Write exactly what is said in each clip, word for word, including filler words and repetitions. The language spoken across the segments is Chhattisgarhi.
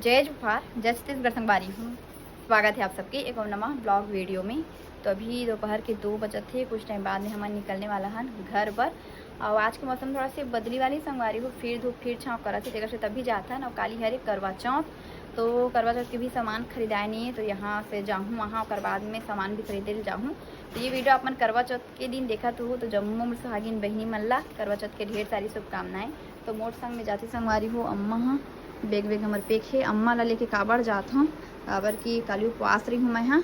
जय जोहार, जय छत्तीसगढ़ संगवारी हो। स्वागत है आप सबके एक और नवा ब्लॉग वीडियो में। तो अभी दोपहर के दो बजत हे, कुछ टाइम बाद में हमन निकलने वाला हन घर बर। और आज के मौसम थोड़ा से बदली वाली संगवारी हो, फिर धूप फिर छाँव करत हे, तेकर से तभी जाथन। और काली हरे करवा चौथ, तो करवा चौथ के भी सामान खरीदाए नहीं है, तो यहाँ से जाहूँ वहाँ, ओकर बाद में सामान भी खरीदे ले जाहूँ। तो ये वीडियो आप मन करवा चौथ के दिन देखत हो, तो जम्मो मोर सुहागिन बहिनी मन ला करवा चौथ के ढेर सारी शुभकामनाएं। तो मोर संग में जाथे संगवारी हो अम्मा ह, बैग वैग हमर पैक हे। अम्मा ला लेके काबर जात हूँ, काबर कि काली उपवास रही हूँ मैं हा,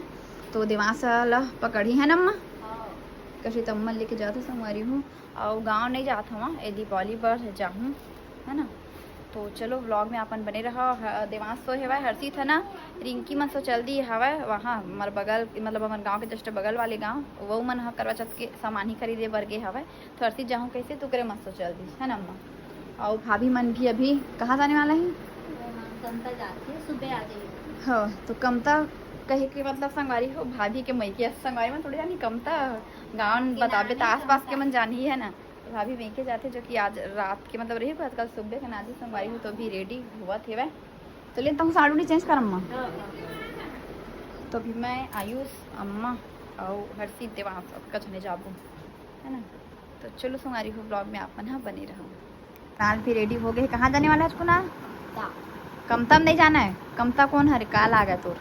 तो देवास ला पकड़ी है ना अम्मा, कशी तो अम्मा लेके जात हूँ संगवारी हो। और गाँव नहीं जात हूँ, ये दीपावली बर जाहूँ, है ना। तो चलो ब्लॉग में अपन बने रहा। ह-, देवांश सो हेवय, हर्षित है ना, रिंकी मन सो चल दी हवय वहाँ हमर बगल, मतलब हमर गाँव के जस्ट बगल वाले गाँव, वो मन ह करवा चौथ के सामान ही खरीदे बर गे हवय। तो हर्षित जाहूँ कैसे, तो करे मन सो चल दी है ना अम्मा। और भाभी मन भी अभी कहाँ जाने वाला है? कमता जाके सुबह आ जाएगी। हाँ, तो कमता कहे के मतलब संगवारी हो, भाभी के मइके संगवारी मन थोड़ी जानी, कमता गाँव बताबे तो आसपास के मन जानी है ना। तो भाभी मइके जाथे, जो कि आज रात के मतलब रही, आजकल सुबह के नाजी संगवारी हो, तो अभी रेडी होवत हेवय। तो ले तहूँ साड़ी उड़ी चेंज कर अम्मा। तो अभी मैं, आयुष, अम्मा और हर्षित, देवांश, अतका झने जाबो, है ना। तो चलो संगवारी हो, ब्लॉग में आप मन ह बने रहो। कुणाल भी रेडी हो गए, कहाँ जाने वाला है कुणाल? कमता में नहीं जाना है। कमता कौन हरे, काल आ गया तोर।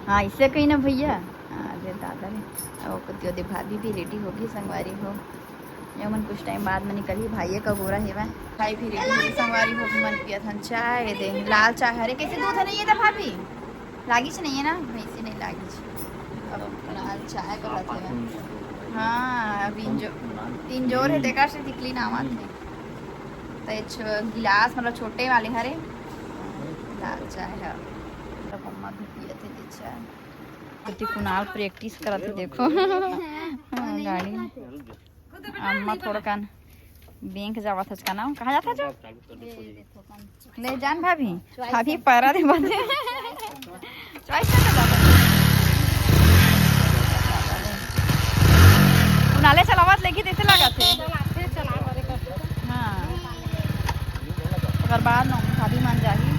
हाँ, इससे कहीं ना भैया। अरे दादा रे, ओ कतियो दे भाभी भी रेडी होगी संगवारी हो। ये मन कुछ टाइम बाद में निकली, भाई का गोरा हेवा। भाई भी रेडी होगी संगवारी हो, मन पिया थन चाय दे, लाल चाय। हरे कैसे दूध है नहीं है था भाभी? लागिच नहीं है ना, भैंसी नहीं लागिच। अब लाल चाय को रखे हैं। हाँ, अभी जो तीन जोर है, देखा से निकली ना आवाज है। तो ये छो-, गिलास मतलब छोटे वाले हरे, लाल चाय है। तो मम्मा भी पिए थे, दे चाय। कति कुणाल प्रैक्टिस करत हे, देखो। हाँ, गाड़ी। अम्मा थोड़ा कन बैंक जावत हच का ना, कहाँ जात हच? ले जान भाभी, भाभी पैरा दे बदे। चॉइस कर जात। कुणाले चलावत लेगी, तैसे लागत हे। हाँ। ओकर बाद न भाभी मन जाही।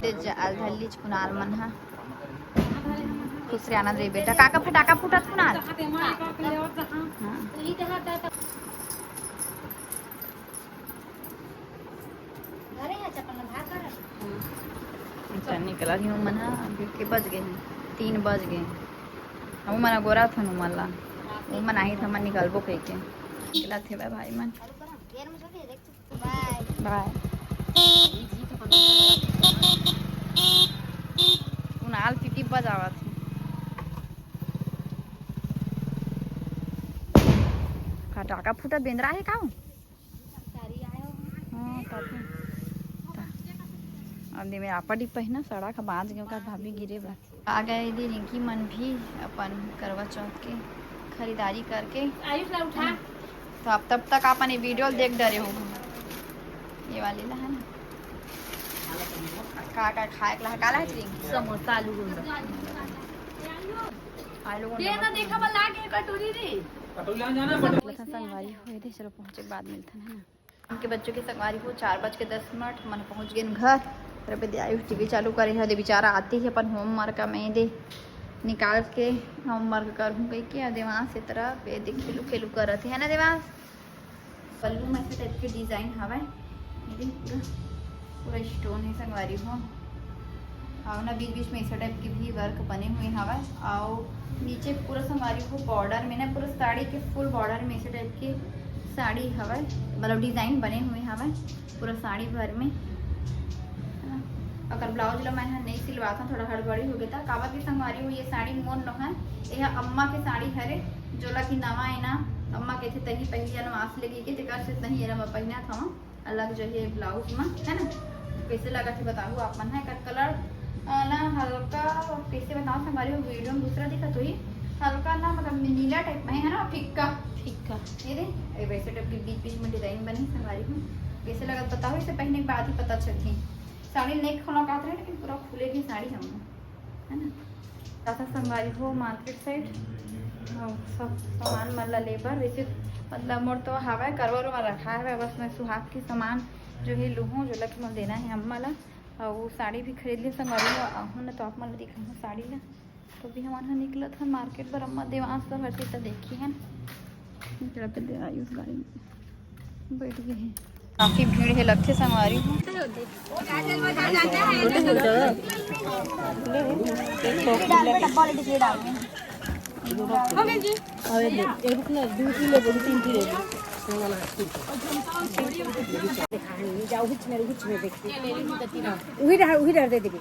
ते जा-, धल्लीच कुणाल मन हा। खुश रहे, आनंद रहे बेटा। काका फटाका फूटत कुणाल? हाँ। अच्छा, निकला रही हूँ मन हा, अभी के बज गए हैं, तीन बज गए हैं। हम मन गोरा थन उमन ला, उमन आही त हमन निकलबो कह के। निकला थे भाई मन। बाय। कुणाल पीपी बजावत हे। फटाका फूटा बेंदरा है का? हाँ, तब। अब दे मेरा आपा डिप्पा है ना, सड़क बांध गए का भाभी गिरे बा। आ गए दे रिंकी मन भी अपन करवा चौथ के खरीदारी करके। आयुष ला उठा। तो आप तब तक अपन ये वीडियो देख डरे हो। ये वाली ला है ना? का, का खाए के ला, का ला है रिंकी? समोसा, आलू गोंडा। आलू गोंडा दे ना, मत देखा बा लागे कटोरी रे। कटोरी ला जाना, कटोरी ला संगवारी हो दे, चलो पहुँचे के बाद मिलते हैं, है ना? के बच्चों के संगवारी हो, चार बज के दस मिनट, मन पहुँच गए घर। फिर अभी दे आयुष टीवी चालू करे है, दे बेचारा आते ही अपन होमवर्क में दे निकाल के होमवर्क करहूँ कह के, और देवांश ये तरफ ये दे खेलू खेलू करत है ना देवांश। पल्लू में ऐसे टाइप के डिजाइन हवा है, ये देख पूरा, पूरा स्टोन है संगवारी हो। और ना बीच बीच में ऐसे टाइप के भी वर्क बने हुए हवा है। और नीचे पूरा संगवारी हो बॉर्डर में ना, पूरा साड़ी के फुल बॉर्डर में ऐसे टाइप के साड़ी हवा है, मतलब डिजाइन बने हुए हवा है पूरा साड़ी भर में, है ना। अगर ब्लाउज ला मैं हा नहीं सिलवाता, थोड़ा हड़बड़ी हो गया था, काबर की संगवारी हो ये साड़ी मोर नो है, ये अम्मा के साड़ी हरे, जोला की नवा है ना, अम्मा कहते तही पहली अनवास लेके के तेकर से तही एला मैं पहना था। अलग जगह ब्लाउज में, है ना, कैसे लगा थे बताओ आप मन। है एकर कलर ना हल्का, कैसे बताओ, हमारे वीडियो में दूसरा दिखा तो ही हल्का ना, मतलब नीला टाइप में है ना, फिक्का फिक्का। ये दे, ये वैसे टाइप के बीच बीच में डिजाइन बनी संगवारी हूँ। कैसे लगा बताओ, इसे पहनने के बाद ही पता चलती। साड़ी नहीं खोला कहते हैं, लेकिन पूरा खुले भी साड़ी हम, है ना। जाता संगवारी हो मार्केट साइड, और सब सामान मन ला लेबर। वैसे मतलब मोर तो हवा है, करवा उरवा रखा है, बस मैं सुहाग के सामान जो हे लुहूँ, जो लगे मोला देना हे अम्मा ला। अउ साड़ी भी खरीद लिहूँ संगवारी हो, आहूँ ना तो आप मन ला दिखाहूँ साड़ी ला। तो अभी हमन ह निकलत हन मार्केट बर, अम्मा देवांश ला भरती त देखी हन। निकलत दे आयुष गाड़ी में बैठ गए हे। काफी भीड़ हे लगथे संगवारी हो। उही डहर, उही डहर दे देबे।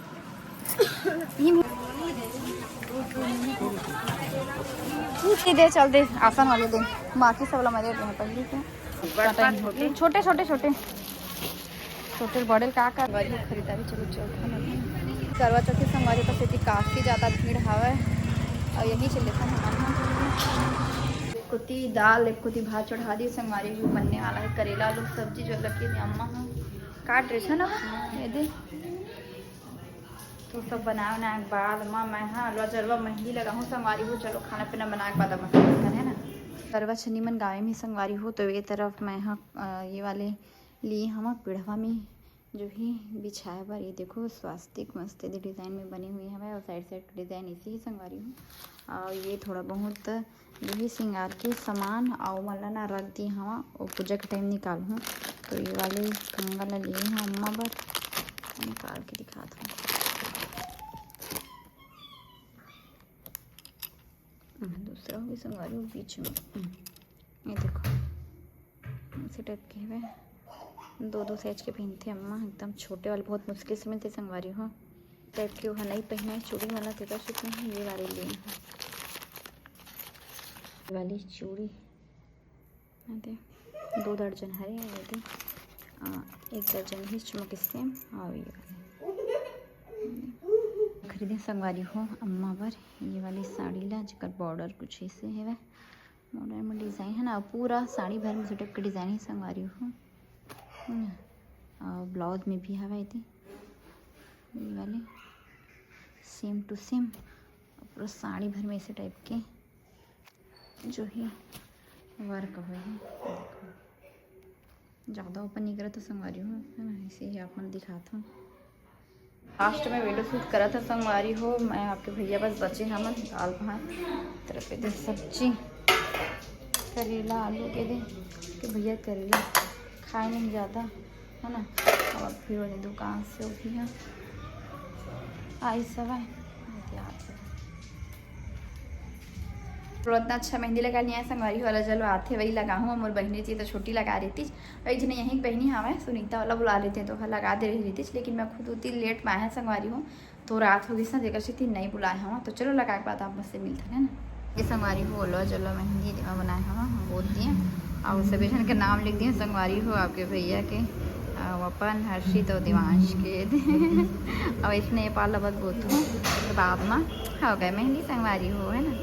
सीधे चल दे, आसन वाले दे। बाकी सब ला मजे रहे पहले के। छोटे, छोटे, छोटे। छोटे बड़े का का खरीदारी चलो चल। करवा चौथ के संगवारी पर सेती काफी ज्यादा भीड़ हवय। अउ यही चले था हमारे यहाँ। एक कोती दाल, एक कोती भात चढ़ा दी संगवारी, वो बनने वाला है करेला आलू सब्जी जो लगी थी अम्मा हाँ काट रहे थे ना, ये दे। तो सब बनाए बनाए के बाद माँ मैं हाँ अलवा जलवा मेहंदी लगाहूँ संगवारी हो। चलो खाना पीना बनाए के बाद अब अपन है ना करवा छन्नी मन गावे में संगवारी हो। तो ये तरफ मैं हाँ अ, ये वाले लिए हम पिढ़वा में जो ही बिछाए बर। ये देखो स्वास्तिक मस्त एदे डिजाइन में बने हुए हवे और साइड साइड के डिजाइन ऐसे ही संगवारी हो। और ये थोड़ा बहुत जो ही श्रृंगार के सामान अउ मन ला ना रख दी हवा, वो पूजा के टाइम निकालहूँ। तो ये वाले कंगन ला लिए हूँ अम्मा बर, निकाल के दिखात हूँ। दूसरा हो गया संगवारी हो बीच में। ये देखो ऐसे टाइप के हवे, दो दो साइज के पहनथे अम्मा, एकदम छोटे वाले बहुत मुश्किल से मिलथे संगवारी हो। टाइप के वो नहीं पहने चूड़ी वाला तेकर से पहने ये वाले लिए हैं। ये वाली चूड़ी दे दो दर्जन हरे ये दे, आ, एक दर्जन भी चुमक सेम और ये वाले खरीदे संगवारी हो अम्मा बर ये वाली साड़ी ला जेकर बॉर्डर कुछ ऐसे हवे। बॉर्डर में डिजाइन है ना, पूरा साड़ी भर में ऐसे टाइप के डिजाइन ही संगवारी हो। हम्म, और ब्लाउज में भी हवा ये दे, ये वाले सेम टू सेम पूरा साड़ी भर में ऐसे टाइप के जो ही वर्क हुए हैं। ज़्यादा ओपन नहीं करत संगवारी हो, है ना, ऐसे ही आप मन दिखात हूँ। लास्ट में वीडियो शूट करत है संगवारी हो, मैं आपके भैया बस बचे हमन दाल भात तरफ पे दे सब्जी करेला आलू के दे के भैया करेला खाए नहीं ज़्यादा है ना। और फिर वो दुकान से उठी है आई सब है। थोड़ा इतना अच्छा मेहंदी लगा लिया है संगवारी वाला जलवा आथे वही लगाहूँ। मोर बहिनी जी तो छोटी लगा रही थी, एक झने यहीं के बहिनी हवय सुनीता वाला बुला लेते हैं तो ओहा लगा दे रही थी, लेकिन मैं खुद उतनी लेट में आया संगवारी हूँ तो रात हो गई ना जेकर सेती नहीं बुलाए हवा। तो चलो लगा के बाद आप मुझसे मिलते हैं ना। ये संगवारी हो लो जलो मेहंदी जेमा बनाए हवा वो दिए और सभी जन के नाम लिख दिए संगवारी हो आपके भैया के, अउ अपन हर्षित और देवांश के। और इसने ये पाला बस बोतू तो बाद में हो गए मेहंदी संगवारी हो है ना।